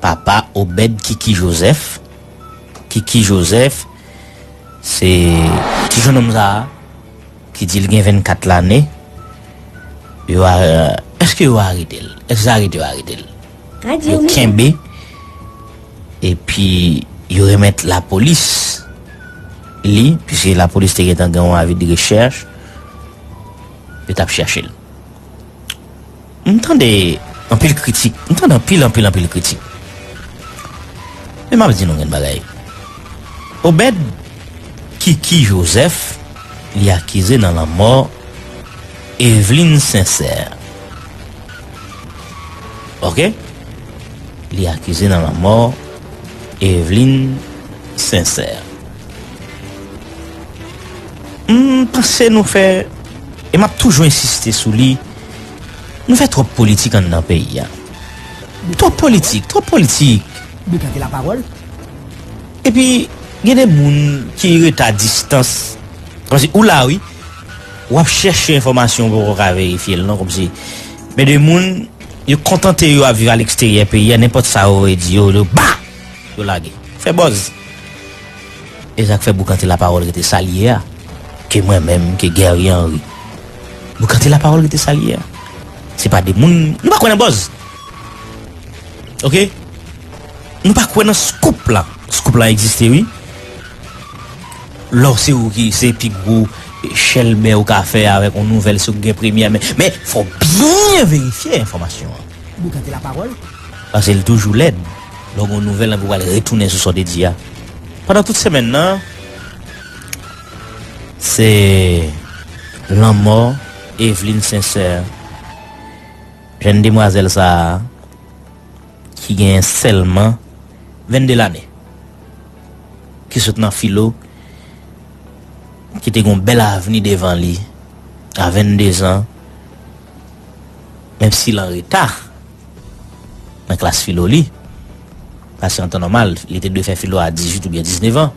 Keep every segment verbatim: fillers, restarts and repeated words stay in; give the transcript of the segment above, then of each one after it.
Papa Obed Kiki Joseph. Kiki Joseph, se ti jennonm sa a ki di l gen vennkat lane. Yo a, èske yo arete l? Èske se arete yo arete l? Yo kenbe, epi yo remèt lapolis li, piske lapolis te gentan gen yon avi de rechèch, yo t ap chèche l. M tande anpil kritik, m tande anpil, anpil, anpil kritik. Men m ap di nou yon bagay. Obed Kiki Joseph, li akize nan lanmò Eveline Sincère. Oke? Li akize nan lanmò Eveline Sincère. M panse nou fè, e m ap toujou ensiste sou li, nou fè twòp politik anndan peyi a. Twòp politik, twòp politik. Epi, gen de moun ki rete a distans. Kòmsi, ou la, wi. W ap chèche enfòmasyon, ou poko ka verifye l, non, kòmsi. Men de moun, yo kontante yo ap viv aleksteryè peyi a, nenpòt sa yo di yo, yo ba! Yo lage. Fè buzz. E sa k fè Boukante Lapawòl rete sa l ye a. Ke mwen menm, ke Guerrier Henry. Boukante Lapawòl rete sa l ye a. Se pa de moun, nou pa kwè nan buzz. Oke? Nou pa kwè nan scoop la. Scoop la egziste, wi. Lè w se ou ki se pi gwo chèlbè ou ka fè avèk yon nouvèl, se ou ki gen premyè men. Men, fò w byen verifye enfòmasyon an. Boukante Lapawòl. Paske l toujou lèd. Lè w gen yon nouvèl, anpi w al retounen sou sa w te di a. Pandan tout semèn nan, se lanmò Eveline Sincère. Jèn demwazèl sa a, ki genyen sèlman vennde lane, ki sot nan filo, ki te gen yon bèl avni devan li a vennde zan, menm si l an reta nan klas filo li, paske an tan nòmal, li te dwe fè filo a dizuit oubyen diznèf an.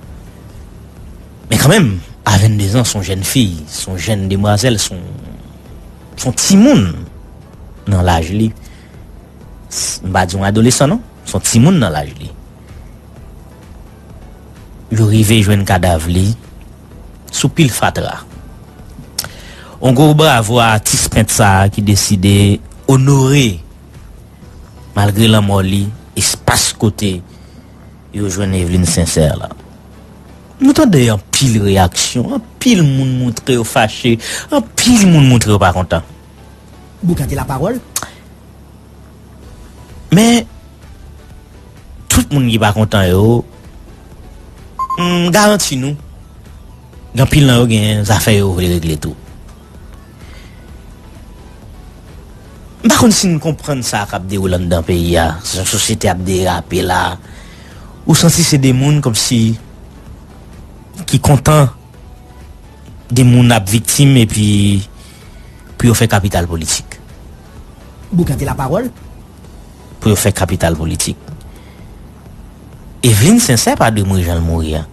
Men kanmenm, a vennde zan, se yon jèn fi, se yon jèn demwazèl, se yon, se yon timoun nan laj li. S-, m pa di yon adolesan, non. Se yon timoun nan laj li. Yo rive jwenn kadav li sou pil fatra. On gwo bravo a atis pent sa a ki deside onore, malgre lanmò li, espas kote yo jwenn Eveline Sincère la. Nou tande anpil reyaksyon, anpil moun montre yo fache, anpil moun montre yo pa kontan. Boukante Lapawòl. Men, tout moun ki pa kontan yo, m garanti nou, gen anpil nan yo gen zafè yo vle regle tou. M pa konn si n konprann sa k ap dewoule anndan peyi a, jan sosyete ap derape la. Ou santi se de moun kòmsi ki kontan de moun ap viktim epi pou yo fè kapital politik. Boukante Lapawòl. Pou yo fè kapital politik. Eveline Sincère pa dwe mouri jan l mouri a.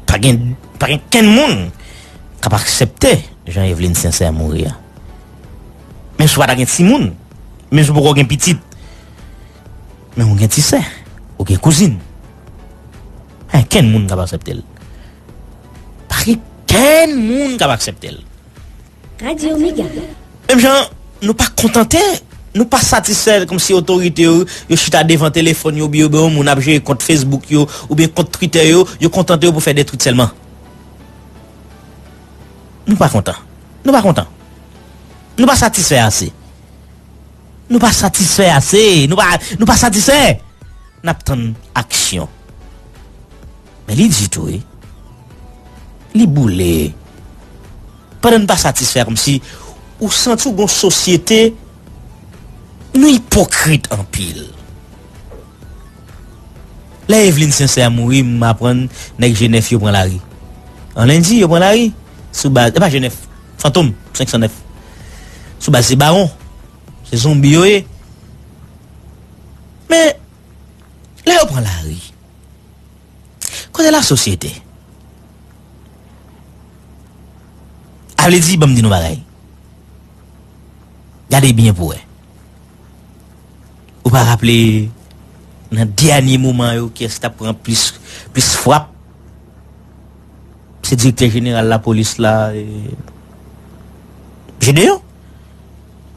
Pa gen, pa gen kenn moun k ap aksepte jan Eveline Sincère mouri a. Menm si w pa ta gen timoun, menm si w poko gen pitit, men ou gen ti sè, ou gen kouzin. Pa gen kenn moun k ap aksepte l. Pa gen kenn moun k ap aksepte l. Radyo Mega. Menm jan, nou pa kontante, nou pa satisfè kòmsi otorite yo, yo chita devan telefòn yo, oubyen yo gen yon moun ap jere kont Facebook yo, oubyen kont Twitter yo, yo kontante yo pou fè detwit sèlman. Nou pa kontan. Nou pa kontan. Nou pa satisfè ase. Nou pa satisfè ase. Nou pa, nou pa satisfè. N ap tann aksyon. Men li di tou, wi. Li boule. Pandan n pa satisfè, kòmsi ou santi w gon sosyete, nou ipokrit anpil. Lè Eveline Sincère mouri, m aprann nèg G nèf yo pran lari. An lendi, yo pran lari. Sou baz, e pa G nèf, Fantom, senk san nèf. Sou baz se bawon. Se zonbi yo ye. Men, lè yo pran lari, kote lasosyete? A vle di, ban m di nou bagay. Gade byen pou wè. Ou pa raple nan dènye moman yo kiyès t ap pran plis, plis frap? Se direktè jeneral lapolis la, e, Gedeon.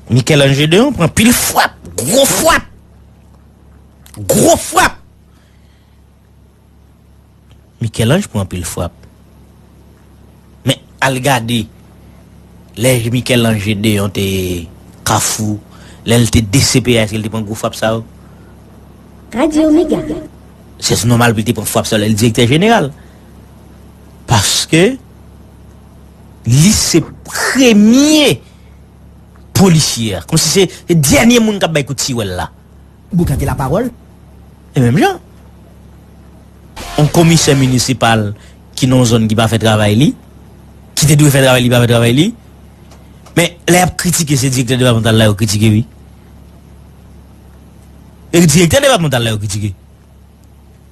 Michel-Ange Gedeon pran pil frap, gwo frap. Gwo frap. Michel-Ange pran anpil frap. Men al gade lè Michel-Ange Gedeon te Kafou, lè l te D C P H, èske l te pran gwo frap sa yo? Radio Mega. Se nòmal pou l te pran frap sa yo lè l direktè jeneral. Paske li se premye polisye a. Kòmsi se, se dènye moun k ap bay kout siwèl la. Boukante lapawòl. E menm jan, yon komisè minisipal ki nan yon zòn ki pa fè travay li, ki te dwe fè travay li, pa fè travay li, men lè y ap kritike, se direktè depatmantal la yo kritike, wi. E direktè depatmantal la yo kritike.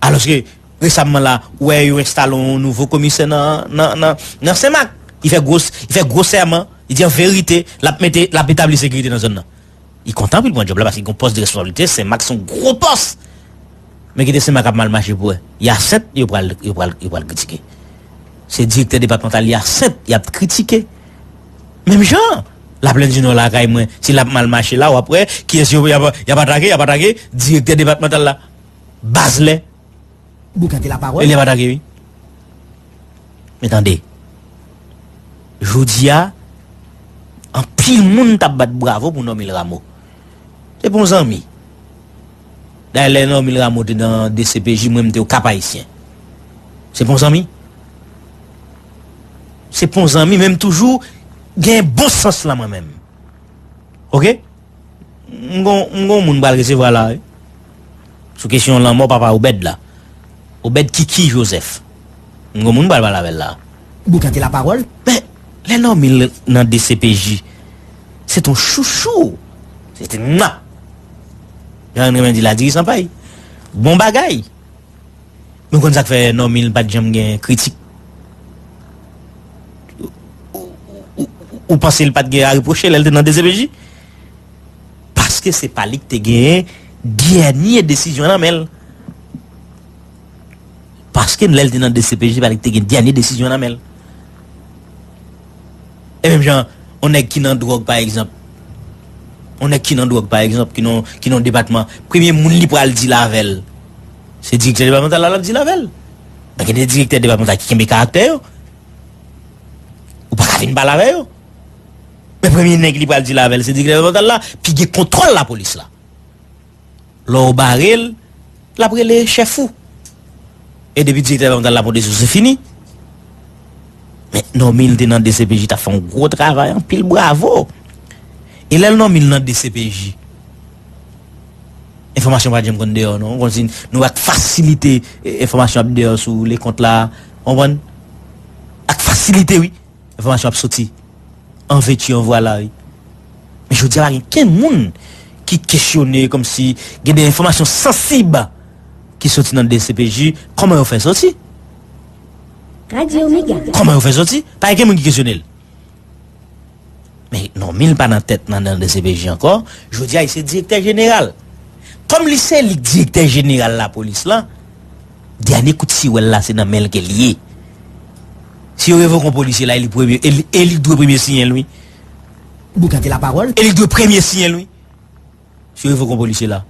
Alòske, resamman la, ou wè yo enstale yon nouvo komisè nan, nan, nan, nan Senmak. Li fè gwo, li fè gwo sèman, li di an verite, l ap mete, l ap etabli sekirite nan zòn nan. Li kontan pou l pran djòb la paske li gen yon pòs de responsablite, Senmak se yon gwo pòs. Men kite Senmak ap mal mache pou wè. Yasent, yo pral, yo pral, yo pral kritike. Se direktè depatmantal Yasent, y ap kritike. Menm jan, Laplèn di Nò lakay mwen, si l ap mal mache la, w ap wè, kiyès yo, y ap, y ap atake, y ap atake, direktè depatmantal la. Baz lè. Boukante lapawòl. E li ap atake, wi. Men tande. Jodi a, anpil moun t ap bat bravo pou Normil Rameau. Se pa yon zanmi. Dayè, lè Normil Rameau te nan D C P J, mwen, m te Okap Ayisyen. Se pa yon zanmi. Se pa yon zanmi, men m toujou gen bon sans lan mwen menm. Oke? M gon, m gon moun pral resevwa la, wi. Sou kesyon lanmò papa Obed la. Obed Kiki Joseph. M gon moun pral pale avè l la. Boukante lapawòl. Men, lè Normil nan D C P J, se t on chouchou. Se te mwa. Jan n renmen di la, diri san pay. Bon bagay. Men w konn sa k fè Normil pa t janm gen kritik? Ou, ou, ou, ou, ou panse l pa t gen a repwoche lè l te nan D C P J? Paske se pa li k te genyen dènye desizyon nan men l. Paske lè l te nan D C P J, se pa li k te gen dènye desizyon nan men l. E menm jan, yon nèg ki nan dwòg, pa egzanp. Yon nèg ki nan dwòg, pa egzanp, ki nan, ki nan depatman, premye moun li pral deal avè l, se direktè depatmantal la l ap deal avè l. Men gen de direktè depatmantal ki kenbe karaktè yo. Ou pa ka vin pale avè yo. Men premye nèg li pral deal avè l, se direktè depatmantal la, ki gen kontwòl lapolis la. Lè w bare l, l ap rele chèf ou. E depi direktè depatmantal la pran desizyon, se fini. Men Normil te nan D C P J, t ap fè yon gwo travay, anpil bravo. E lè Normil nan D C P J, enfòmasyon pa t janm konn deyò, non. Kòmsi nou ak fasilite, e, enfòmasyon ap deyò sou lekont la, w konprann? Ak fasilite, wi. Enfòmasyon ap soti. An veti, an vwala, wi. Men jodi a, pa gen kenn moun ki kesyone kòmsi gen de enfòmasyon sansib ki soti nan D C P J, kòman yo fè soti? Radio Mega. Kòman yo fè soti? Pa gen kenn moun ki kesyone l. Men Normil pa nan tèt nan, nan D C P J ankò. Jodi a, li se direktè jeneral. Kòm li se li k direktè jeneral lapolis la, dènye kout siwèl la, se nan men l ke l ye. Si yo revoke yon polisye la, e li premye, e li, e li k dwe premye siyen l, wi. Boukante lapawòl. E li k dwe premye siyen l, wi. Si yo revoke yon polisye la.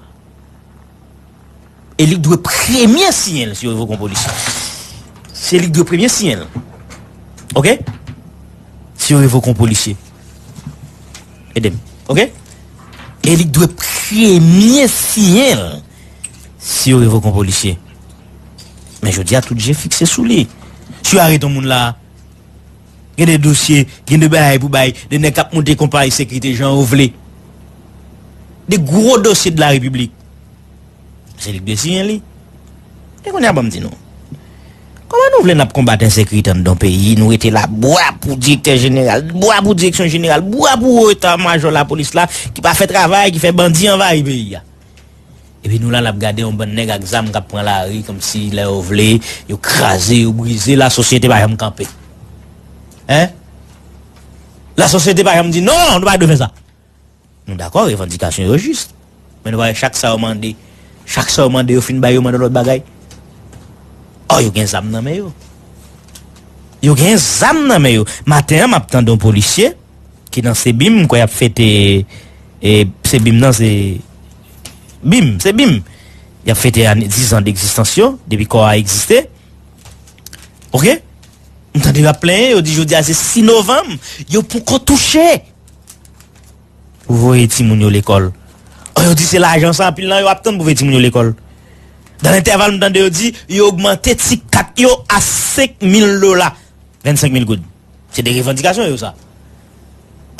E li k dwe premye siyen l, si yo revoke yon polisye. Se li k dwe premye siyen l. Oke? Si yo revoke yon polisye. Ede m. Oke? E li k dwe premye siyen l, si yo revoke yon polisye. Men jodi a, tout je fikse sou li. Si yo arete yon moun la, gen de dosye, gen de bagay pou bay, de nèg k ap monte konpayi sekirite jan yo vle. De gwo dosye de la repiblik. Se li k dwe siyen li. E kounye a, ban m di nou. Kòman nou vle n ap konbat ensekirite anndan yon peyi, nou rete la, bwa pou direktè jeneral, bwa pou direksyon jeneral, bwa pou eta majò lapolis la, ki pa fè travay, ki fè bandi anvayi peyi a. Epi nou la, n ap gade yon bann nèg ak zam k ap pran lari, kòmsi lè yo vle, yo kraze, yo brize, lasosyete pa janm kanpe. Hein? Lasosyete pa janm di, "Non, nou pa dwe fè sa." Nou dakò, revandikasyon yo jis. Men nou pa wè chak sa yo mande. Chak sa yo mande, yo fin bay, yo mande lòt bagay. Ò, yo gen zam nan men yo. Yo gen zam nan men yo. Maten an, m ap tande yon polisye ki nan Sebim, m kwè y ap fete, e, Sebim nan, se bim, se bim. Y ap fete ane, dizan degzistans yo, depi kò a egziste. Oke? M tande y ap plenyen, yo di jodi a se sis novanm, yo poko touche pou voye timoun yo lekòl. Ò, yo di se lajan sa, anpil nan yo ap tann pou voye timoun yo lekòl. Dan lentèval, m tande yo di yo ogmante ti kat yo a senk mil dola, vennsenk mil goud. Se de revandikasyon yo sa.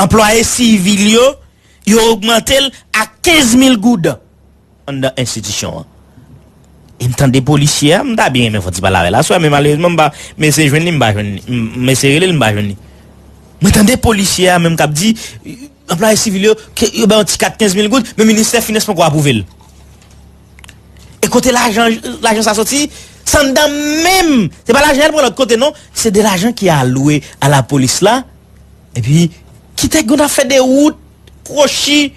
Anplwaye sivil yo, yo ogmante l a kenz mil goud anndan enstitisyon an. E m tande polisye a, m ta byen renmen fè yon ti pale avè l aswè, men malerezman, m pa, m eseye jwenn li, m pa jwenn li. M, m eseye rele l, m pa jwenn li. Mwen tande polisye a menm k ap di, anplwaye sivil yo, ke yo bay yon ti kat kenz mil goud, men ministè finans poko apwouve l. E kote lajan, lajan sa soti? Se anndan menm. Se pa lajan al pran lòt kote, non. Se de lajan ki alwe a lapolis la. Epi, kite gen ap fè de wout, kwochi.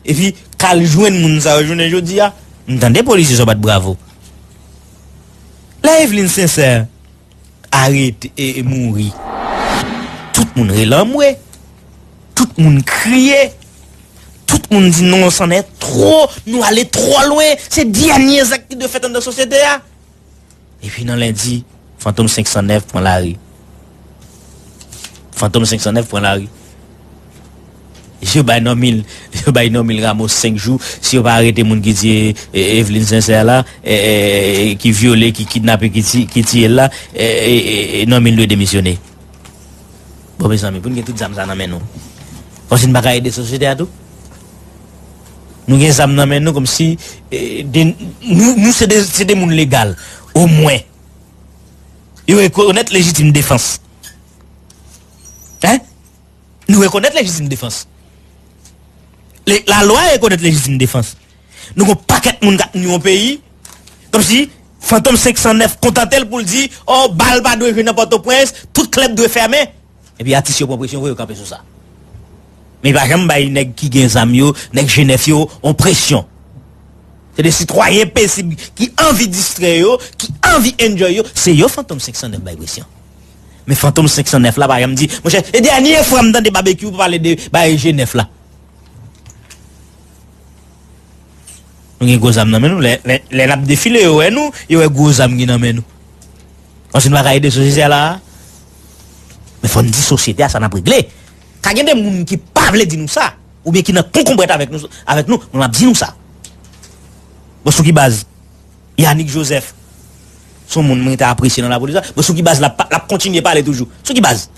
Epi, k al jwenn moun sa yo jounen jodi a. M tande polisye sa bat bravo. Lè Eveline Sincère arete e, e mouri, tout moun rele anmwe. Tout moun kriye. Tout moun di non, c'en est trop, nou ale twò lwen. Se dènye zak ki dwe fèt anndan sosyete a. Epi nan lendi, Fantom senk san nèf pran lari. Fantom senk san nèf pran lari. Yo bay Normil, yo bay Normil Rameau senk jou. Si yo pa arete moun ki tiye, e, Eveline Sincère la, e, e, e, ki vyole, ki kidnape, ki ti-, ki tiye l la, e, e, e, e, Normil dwe demisyone. Bon, mezanmi, pou n gen tout zam sa nan men nou, kòmsi n pa ka ede sosyete a tou? Nou gen zam nan men nou, kòmsi, e, de, nou, nou se de, se de moun legal, omwen. Yo rekonèt lejitim defans. Hein? Nou rekonèt lejitim defans. Le, lalwa rekonèt lejitim defans. Nou gon pakèt moun k ap nwi yon peyi, kòmsi Fantom senk san nèf kontante l pou l di, ò, bal pa dwe jwe nan Pòtoprens, tout klèb dwe fèmen. Epi atis yo pran presyon, voye yo kanpe sou sa. Men pa janm bay nèg ki gen zam yo, nèg G nèf yo, on presyon. Se de sitwayen pezib ki anvi distrè yo, ki anvi enjoy yo, se yo Fantom senk san nèf bay presyon. Men Fantom senk san nèf la pa janm di, monchè, e dènye fwa m tande Babekyou pale de bay G nèf la. Nou gen gwo zam nan men nou. Lè, lè, lè n ap defile, yo wè nou, yo wè gwo zam ki nan men nou. Ann, si nou pa ka ede sosyete a la, men fò n di sosyete a sa n ap regle. Ka gen de moun ki pa vle di nou sa, oubyen ki nan konkonbrèt avèk nou, avèk nou, men m ap di nou sa. Bon, sou ki baz? Yanick Joseph, se yon moun mwen te apresye nan lapolis la. Bon, sou ki baz l ap, l ap kontinye pale toujou? Sou ki baz?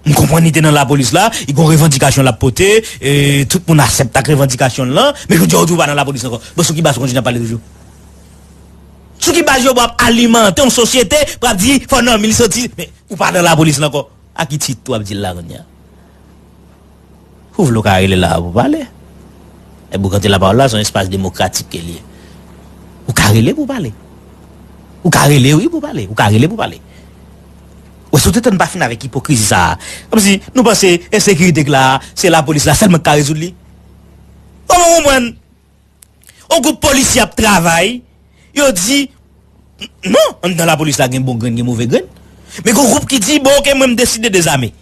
M konprann li te nan lapolis la, li gon revandikasyon l ap pote, e, tout moun aksepte ak revandikasyon l lan, men jodi a ou di ou pa nan lapolis ankò. Bon, sou ki baz ou kontinye ap pale toujou? Sou ki baz yo ap alimante yon sosyete pou ap di fò Normil soti, men ou pa nan lapolis la ankò? A ki tit w ap di l la kounye a? Ou vle ou ka rele la pou pale. E boukante lapawòl la, se yon espas demokratik ke l ye. Ou ka rele pou pale. Ou ka rele, wi, pou pale. Ou ka rele pou pale. Ou si w te tann pa fin avèk ipokrizi sa a. Kòmsi nou panse ensekirite k la a, se lapolis la sèlman ki ka rezoud li. Ou pa konprann? Yon gwoup polisye ap travay, yo di, non, anndan lapolis la gen bon grenn, gen move grenn. Men gon gwoup ki di, bon, oke, mwen m deside dezame.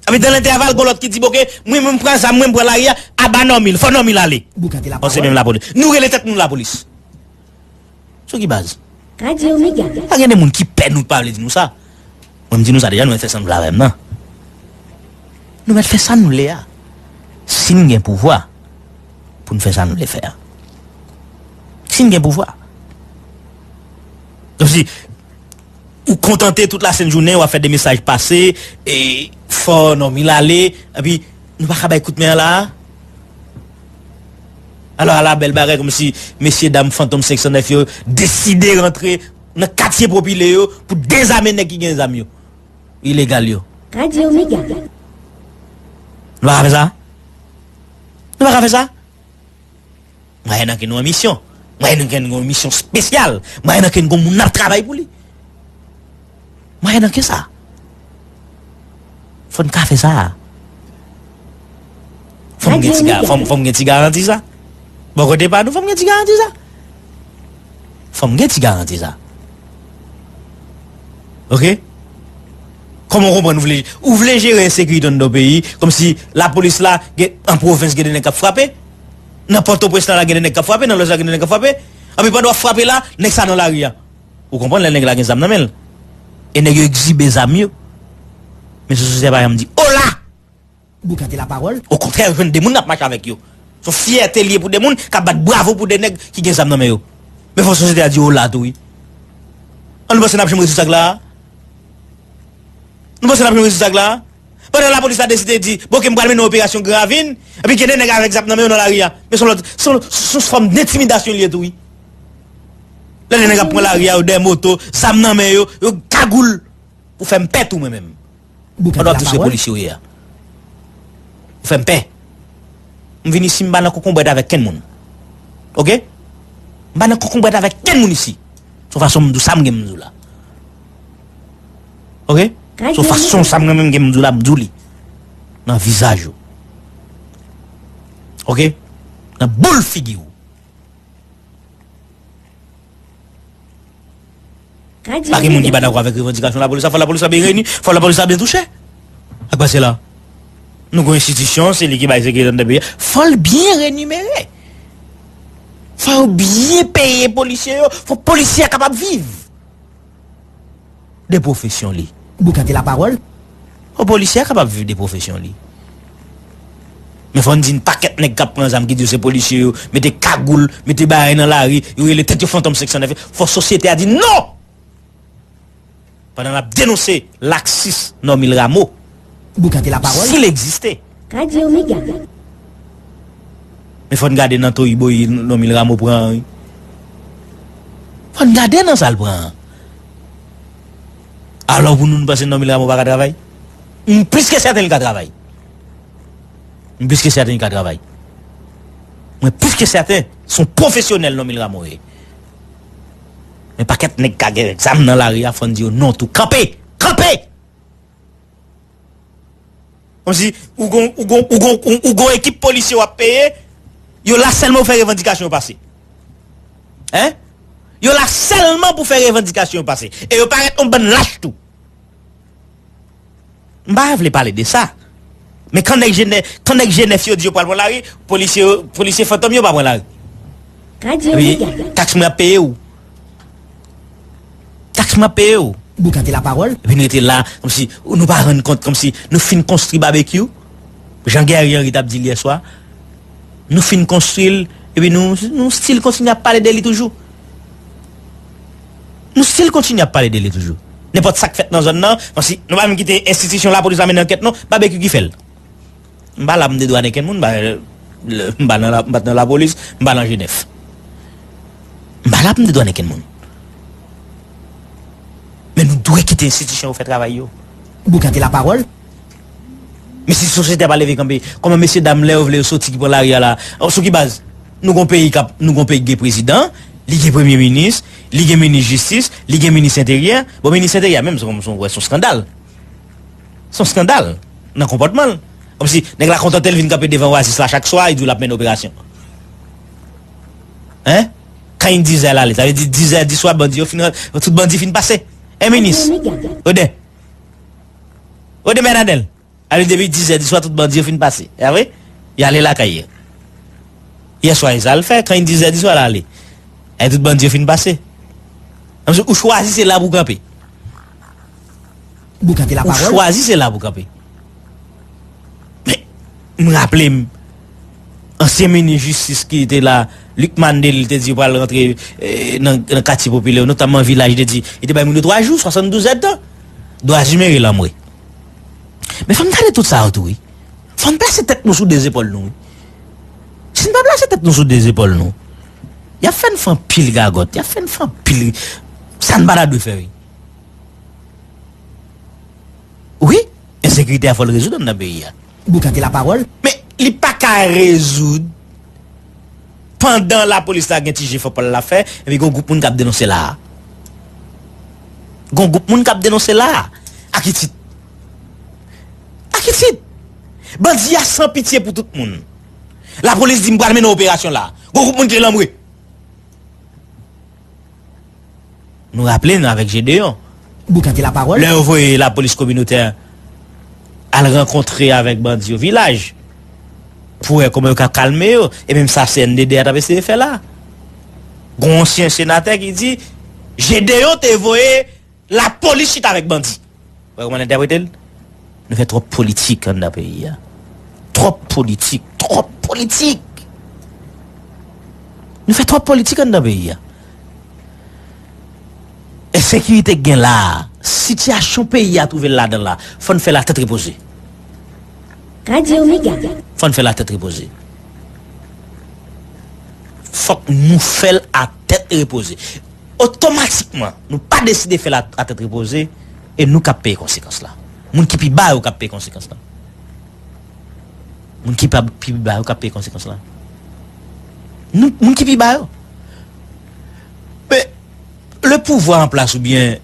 Epi dan lentèval, gon lòt ki di, bon, oke, mwen, mwen m pran zam, mwen m pran lari a, aba Normil, fò Normil ale. Bon, se menm lapolis. Nou rele tèt nou lapolis. Sou ki baz? Radyo Mega. Pa gen de moun ki pè nou, pa vle di nou sa. Mwen, m di nou sa deja, nou mèt fè sa nou vle avè m nan. Nou mèt fè sa nou vle a. Si n gen pouvwa pou n fè sa nou vle fè a. Si n gen pouvwa. Kòmsi, ou kontante tout lasent jounen, w ap fè de mesaj pase, e fò Normil ale, epi nou pa ka bay kout men an la a? Alò, ala bèl bagay, kòmsi mesye dam Fantom senk san nèf yo deside rantre nan katye popilè yo pou dezame nèg ki gen zam yo. Ilegal yo. Radyo Mega. Nou pa ka fè sa? Nou pa ka fè sa? Mwayen nan ke nou an misyon. Mwayen nan ke nou an misyon espesyal. Mwayen nan ke nou gon moun n ap travay pou li. Mwayen nan ke sa. Fò n ka fè sa. Fò m gen ti ga-, fò m, fò m gen ti garanti sa. Bò kote pa nou, fò m gen ti garanti sa. Fò m gen ti garanti sa. Oke? Kòman w konprann ou vle, ou vle jere ensekirite anndan yon peyi, kòmsi lapolis la, gen, an pwovens gen de nèg k ap frape, nan Pòtoprens la, la gen de nèg k ap frape, nan Lwès la gen de nèg k ap frape, anpi pandan w ap frape la, nèg sa nan lari a. Ou konprann lè nèg la gen zam nan men l. E nèg yo egzibe zam yo. Men sosyete a pa janm di, ola! Boukante lapawòl. Okontrè, yo jwenn de moun n ap mache avèk yo. Se yon fyète l ye pou de moun k ap bat bravo pou de nèg ki gen zam nan men yo. Men fò sosyete a di ola tou wi. An nou panse n ap janm rezoud sa k la a? Nou panse n ap janm rezoud sa k la a? Pandan lapolis la deside di, bon, oke, m pral mennen operasyon Gran Ravin, epi gen de nèg avèk zam nan men yo nan lari a. Men se yon lòt, se yon, se yon fòm dentimidasyon l ye tou wi. Lè de nèg ap pran lari a, yo dèyè moto, zam nan men yo, yo kagoul. Ou fè m pè tou mwen menm. Pandan w ap di w se polisye w ye a. Ou fè m pè. M vin isi, m pa nan konkonbrèt avèk kenn moun. Oke? M pa nan konkonbrèt avèk kenn moun isi. Se yon fason m di w sa m gen m di w la. Oke? Se yon fason sa m gen m gen m di w la, m di w li. Nan vizaj ou. Oke? Nan boul figi w. Pa gen moun ki pa dakò avèk revandikasyon lapolis la, fò lapolis la byen reyini, fò lapolis la byen touche. Sa k pase la? Nou gen yon enstitisyon, se li ki bay sekirite anndan peyi a. Fò l byen renimere. Fò yo byen peye polisye yo. Fò polisye a kapab viv de pwofesyon li. Boukante lapawòl. Yon polisye a kapab viv de pwofesyon li. Men fò n di n pakèt nèg k ap pran zam ki di yo se polisye yo, mete kagoul, mete bagay nan lari, yo rele tèt yo fantom senk san nèf. Fò sosyete a di non! Pandan n ap denonse laksis Normil Rameau. Boukante lapawòl. Si l egziste. Radyo Mega. Men fò n gade nan toyiboyi Normil Rameau pran an wi. Fò n gade nan sa l pran an. Alò pou nou, nou panse Normil Rameau pa ka travay? M plis ke sèten li ka travay. M plis ke sèten li ka travay. Mwen plis ke sèten, se yon pwofesyonèl Normil Rameau ye. Men pakèt nèg ka gen zam nan lari a, fò n di yo non tou. Kanpe! Kanpe! Kòmsi ou gon, ou gon, ou gon, ou, ou gon ekip polisye w ap peye, yo la sèlman pou fè revandikasyon yo pase. Hein? Yo la sèlman pou fè revandikasyon yo pase. E yo parèt yon bann lach tou. M pa vle pale de sa. Men kan nèg Jenè-, kan nèg Jenèf yo di yo pral pran lari, polisye yo, polisye fantom yo pa pran lari. Radyo Epi, Mega. Taks mwen ap peye w. Taks mwen ap peye w. Boukante lapawòl. Epi nou rete la, kòmsi nou pa rann kont, kòmsi nou fin konstwi babekyou. Jan Guerrier Henry t ap di l yè swa. Nou fin konstwi l, epi nou, nou still kontinye ap pale de li toujou. Nou still kontinye ap pale de li toujou. Nenpòt sa k fèt nan zòn nan, kòmsi nou pa menm kite enstitisyon lapolis la mennen ankèt non, babekyou ki fè l. M pa la pou m dedwanen kenn moun, m pa, m pa nan la, m pa t nan lapolis, m pa nan Jenèf. M pa la pou m dedwanen kenn moun. Men nou dwe kite enstitisyon yo fè travay yo. Boukante lapawòl. Men si sosyete a pa leve kanpe, kòman mesye dam lè yo vle yo soti ki pran lari a la? Sou ki baz? Nou gon peyi k ap, nou gon peyi ki gen prezidan, li gen premye minis, li gen minis jistis, li gen minis enteryè. Bon, minis enteryè menm, se yon, se yon, se yon skandal. Se yon skandal nan konpòtman l. Kòmsi nèg la kontante l vin kanpe devan Oasis la chak swa, e di w l ap mennen operasyon. Hein? Kan in dizè l ale, sa vle di dizè di swa, bandi yo fin ran-, tout bandi fin pase. Hein, minis? Oden. Oden Bènadèl. Ale depi dizè di swa, tout bandi yo fin pase. E apre, y ale lakay yo. Yè swa, e sa l fè, kan in dizè di swa, l ale. E tout bandi yo fin pase. Kòmsi ou chwazi se la pou w kanpe. Boukante lapawòl. Ou chwazi se la pou kanpe. Men, m raple m, ansyen minis jistis ki te la, Luc Mandel, te di yo pral rantre, eh, nan, nan katye popilè yo, notamman vilaj, te di, li te bay moun yo twa jou, swasanndouz èdtan. Dwa imen relanmwe. Men fò n gade tout sa yo tou, wi. Fò n plase tèt nou sou de zepòl nou, wi. Si n pa plase tèt nou sou de zepòl nou, y ap fè n fè anpil gagòt, y ap fè n fè anpil sa n pa ta dwe fè, wi. Wi, ensekirite a fò l rezoud anndan peyi a. Boukante lapawòl. Men li pa ka rezoud pandan lapolis la gen ti jefò pa l l ap fè, epi gon gwoup moun k ap denonse la a. Gon gwoup moun k ap denonse la a. A ki tit? A ki tit? Bandi a san pitye pou tout moun. Lapolis di m pral mennen operasyon la. Gwo gwoup moun ki te lanmwe. Nou raple n avèk Jedeyon. Boukan te lapawòl. Lè yo voye lapolis kominotè al rankontre avèk bandi yo vilaj pou wè kòman yo ka kalme yo. E menm sa C N D D a t ap eseye fè la. Gon ansyen senatè ki di Jedeyon te voye lapolis chita avèk bandi. Wè kòman n entèprete l? Nou fè twòp politik anndan peyi a. Twòp politik, twòp politik. Nou fè twòp politik anndan peyi a. Ensekirite k gen la a, sitiyasyon peyi a twouve l ladan l la, fò n fè l a tèt repoze. Radio Mega. Fò n fè l a tèt repoze. Fòk nou fè l a tèt repoze. Otomatikman, nou pa deside fè l a, a tèt repoze, e nou k ap peye konsekans la. Moun ki pi ba yo k ap peye konsekans la. Moun ki pa, pi ba yo k ap peye konsekans la. Nou, moun ki pi ba yo. Men, le pouvoir en place oubyen